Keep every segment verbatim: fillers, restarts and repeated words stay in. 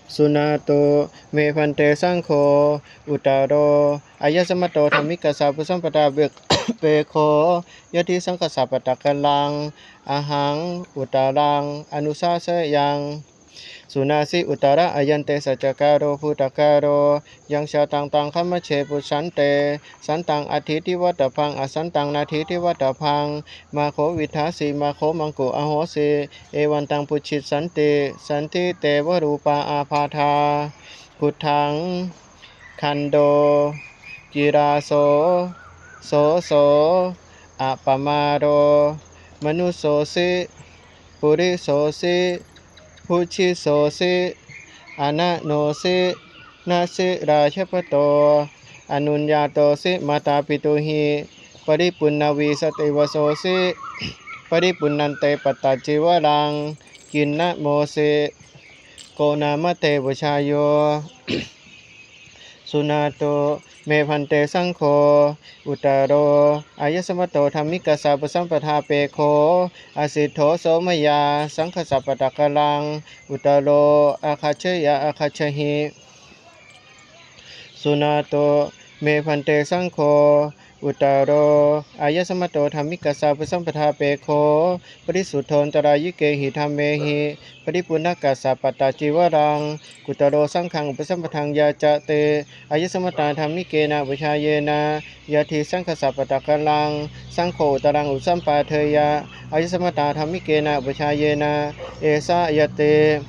Suṇātu me bhante saṅgho, uttaro āyasmato dhammikassa upasampadāpekkho. Yadi saṅghassa pattakallaṃ, ahaṃ uttaraṃ anusāseyyaṃ. Suṇasi uttaraṃ, ayante saccakālo bhūtakālo. Yaṃ jātaṃ taṃ khamajjhe pucchante, santaṃ atthīti vattabbaṃ, asantaṃ natthīti vattabbaṃ. Mā kho viddhāsi, mā kho maṅku ahosi, evantaṃ pucchissāti. Santi te va rūpā ābādhā, khuddakaṇḍo kilāso, soso appamāro. Manussosi purisosi bhujissosi anaṇosi nasi rājabhaṭo anuññātosi mātāpitūhi. Paripuṇṇavīsativassosi paripuṇṇante pattacīvaraṃ. Kinnāmosi? Ko nāma te upajjhāyo? Suṇātu me bhante saṅgho, uttaro āyasmato dhammikassa upasampadāpekkho. Asiṭṭho so mayā saṅghassa pattakallaṃ, uttaro āgaccheyya āgaccheyhi. Suṇātu me bhante saṅgho, uttaro āyasmato dhammikassa upasampadāpekkho. Parisuddho antarāyikehi dhammehi paripuṇṇassa pattacīvaraṃ, uttaro saṅghaṃ upasampadaṃ yācati. Āyasmatā dhammikena upajjhāyena yadi saṅghassa pattakallaṃ, saṅgho uttaraṃ upasampādeyya āyasmatā dhammikena upajjhāyena. Esā ñatti.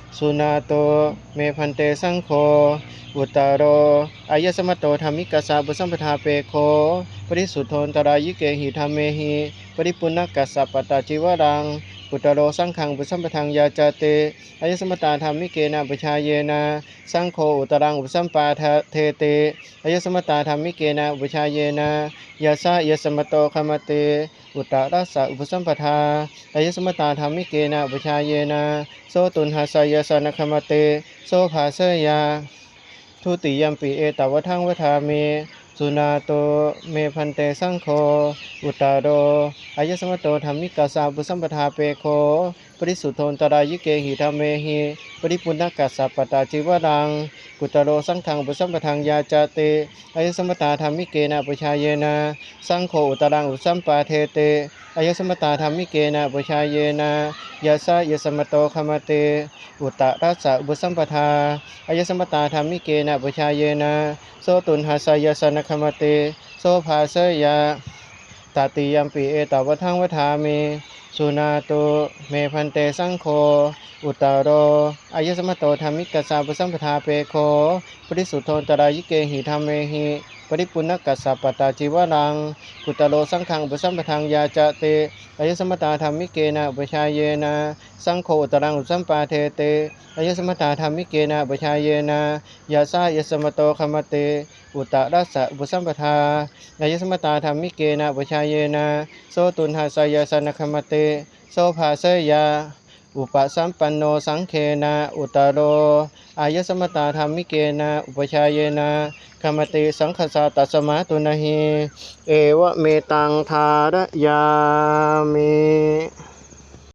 Suṇātu me bhante saṅgho, uttaro āyasmato dhammikassa upasampadāpekkho. Parisuddho antarāyikehi dhammehi paripuṇṇassa pattacīvaraṃ, uttaro saṅghaṃ upasampadaṃ yācati. Āyasmatā dhammikena upajjhāyena saṅgho uttaraṃ upasampādeti. Āyasmatā dhammikena upajjhāyena yassāyasmato khamati, uttarassa upasampadā. Āyasmatā dhammikena upajjhāyena so tuṇhassa, yassa na khamati so bhāseyya. Dutiyampi etavadaṃ vadāmi. Suṇātu me bhante saṅgho, uttaro āyasmato dhammikassa upasampadāpekkho. Parisuddho antarāyikehi dhammehi paripuṇṇassa pattacīvaraṃ, uttaro saṅghaṃ upasampadaṃ yācati. Āyasmatā dhammikena upajjhāyena saṅgho uttaraṃ upasampādeti. Āyasmatā dhammikena upajjhāyena yassāyasmato khamati, uttarassa upasampadā. Āyasmatā dhammikena upajjhāyena so tuṇhassa, yassa na khamati so bhāseyya. Tatiyampi etavadaṃ vadāmi. Suṇātu me bhante saṅgho, uttaro āyasmato dhammikassa upasampadāpekkho. Parisuddho antarāyikehi dhammehi paripuṇṇassa pattacīvaraṃ, uttaro saṅghaṃ upasampadaṃ yācati. Āyasmatā dhammikena upajjhāyena saṅgho uttaraṃ upasampādeti. Āyasmatā dhammikena upajjhāyena yassāyasmato khamati, uttarassa upasampadā. Āyasmatā dhammikena upajjhāyena so tuṇhassa, yassa na khamati so bhāseyya. Upasampanno saṅghena uttaro āyasmatā dhammikena upajjhāyena khamati saṅghassa, tasmā tuṇhī. Evametaṃ dhārayāmi.